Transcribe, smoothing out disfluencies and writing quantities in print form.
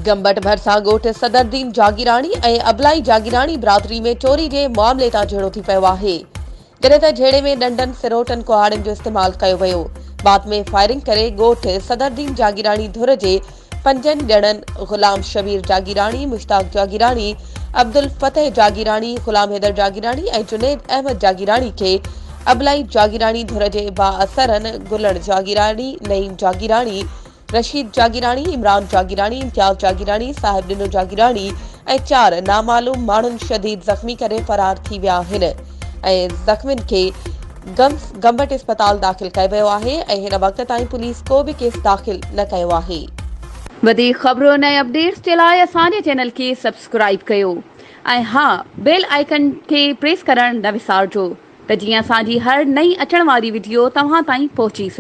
گمبٽ ڀرسان ڳوٺ صدرالدين جاگيراڻي ۽ ابلائي جاگيراڻي برادري ۾ چوري جي معاملي تان جهيڙو ٿي پيو آهي. جڏهن ته جهيڙي ۾ ڏنڊن، سروٽن، ڪهاڙين جو استعمال ڪيو ويو. بعد ۾ فائرنگ ڪري ڳوٺ صدرالدين جاگيراڻي ڌر جي پنجن ڄڻن غلام شبير جاگيراڻي، مشتاق جاگيراڻي، عبدالفتح جاگيراڻي، غلام حيدر جاگيراڻي ۽ جنيد احمد جاگيراڻي کي ابلائي جاگيراڻي ڌر جي بااثرن گلڻ جاگيراڻي، نعيم جاگيراڻي، رشيد جاگيراڻي، عمران جاگيراڻي، امتياز جاگيراڻي، صاحب ڏنو جاگيراڻي ۽ چار نامعلوم ماڻهن شديد زخمي ڪري فرار ٿي ويا آهن ۽ زخمين کي گمس گمبٽ اسپتال داخل ڪيو ويو آهي ۽ هن وقت تائين پوليس ڪو به ڪيس داخل نه ڪيو آهي. وڌيڪ خبرن ۽ اپڊيٽس جي لاء اسان جي چينل کي سبسڪرائيب ڪيو ۽ ها بيل آئيڪن کي پريس ڪرڻ نه وسارجو ته جيئن اسان جي هر نئين اچڻ واري وڊيو توهان تائين پهچي سگهي.